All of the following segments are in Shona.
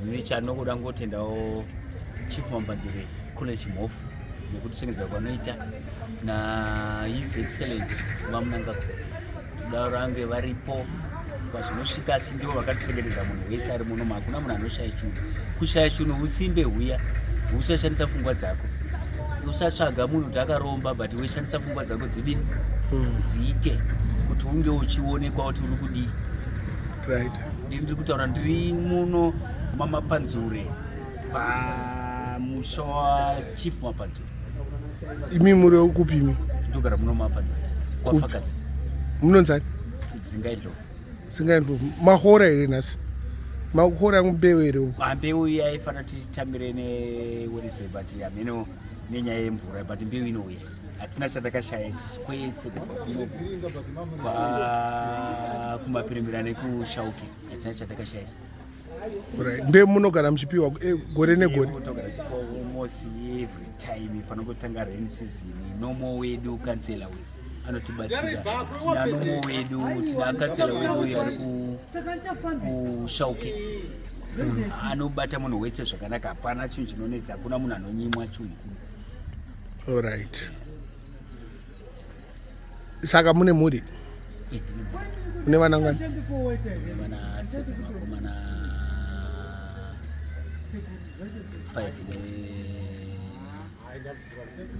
Ini chandinokuda ngotendawo Chief Mambanzure College Mhofu nekutichengetedza kwanoita na His Excellence VaMnangagwa. Toda range varipo kwazvinosvika, asi ndivo vakatichengetedza munhu wese ari muno. Hakuna munhu anoshaya chunhu. Kushaya chunhu usimbe huya, usashandisa pfungwa dzako, usatsvaga munhu kuti akaromba, but weshandisa pfungwa dzako dzidini dziite kuti unge uchionekwa kuti uri kudii. Right. Ndiri kutaura ndiri muno maMapanzure, pamusha waChief Mapanzure. Imi muri kupi imi? Ndogara muno maPanzure kwaFakasi. Munonzani? Dzingaidlovu. Dzingaidlovu. Mahora here nhasi? Mahora mbeu here uku? Mbeu yaifanira titambire neWednesday, but hameno nenyaya yemvura, but mbeu inouya. Hatina chatakashaya isusu kwese kubva kuno kumapirimbira nekushauke, hatina chatakashaya isu. Right. Mbeu munogara muchipiwa gore negore? Togara chipiwa almost every time panongotanga rain season. Nomo wedu kansela wedu anotibatsira. Tina nomo wedu, tina kansela wedu uyo ari kushauke, anobata munhu wese zvakanaka. Hapana chinhu chinonetsa, hakuna munhu anonyimwa chinhu kuno. Alright. Saka mune mhuri? Eh, ndine mhuri. Mune vana ngani? Ndine vana 7, vakomana 5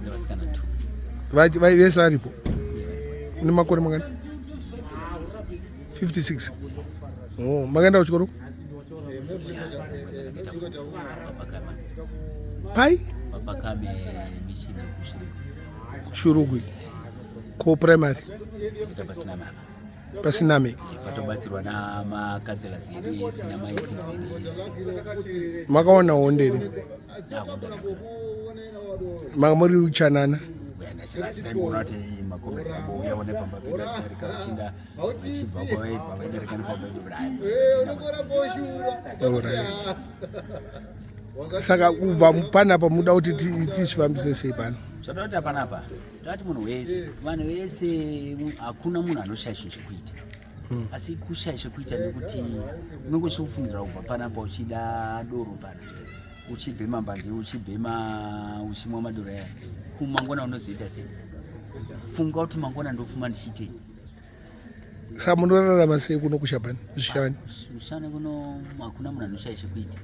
nevasikana 2. Vese varipo? Mune makore mangani? 56. 56. Oh, makaenda kuchikoro? Pai? Babakame Mission yekuShurugwi. Shurugwi. Ko primary? Kuita pasina mama. Pasiname. Patobatsirwa namakanselas edu ese namaMPs edu ese. Makaona honde here? Manga muri uchanana? Saimboona kuti makomesi ambouyawo nepamba pedu achidarika, vachinda vachibva kwavaibva, vaidarika nepamba pedu. Alright. Saka kubva panapa muda kuti tizvifambise sei pano? Zvatoda kuti panapa tati munhu wese, vanhu vese, hakuna munhu anoshaya chinhu chekuita. Asi kushaya chekuita nekuti unenge uchifungira kubva panapa uchida doro pana, uchibhema mbanje, uchibhema, uchimwa madoro aya, kumangwana unozoita sei? Funga kuti mangwana ndofuma ndichiitei. Saka munorarama sei kuno kuShabani, Zvishavane? Zvishavane kuno hakuna munhu anoshaya chekuita.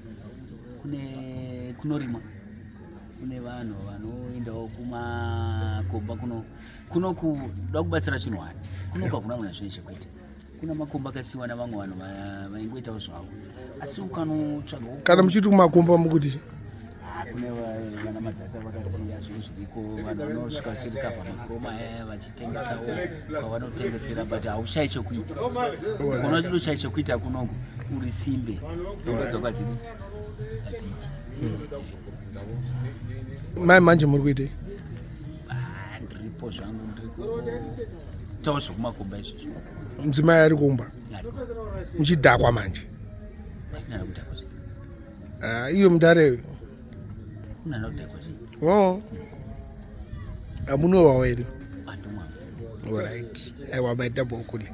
Kune kunorimwa, kune vanhu vanoendawo kumakomba kuno. Kuno kuda kubatsira chinhu wani, kunoku hakuna munhu anoshaya chekuita. Kuna makomba akasiyiwa navamwe vanhu vaingoitawo zvavo, asi ukanotsvaga Kana muchiti kumakomba mukuti? Ah, kune vana madhata vakasiya zvinhu zviriko, vanhu vanosvika vachirikavha makoma aya vachitengesawo kwavanotengesera, but haushayi chekuita. Ukaona chidoshayi chekuita kunoku, uri simbe, pfungwa dzako hadzidi, hadziiti. Mai manje muri kuitei? Ah, ndiripo zvangu, ndiri kutaura zvekumakomba izvozvo. Mudzimai ari kumba? Ariko. Muchidhakwa manje? Hatina kudhakwa zve. Ah, iyo mudare. Kuna kudhakwa zve. Oh, hamunowawo here? Andomwa. Alright, aiwa, maita bokule.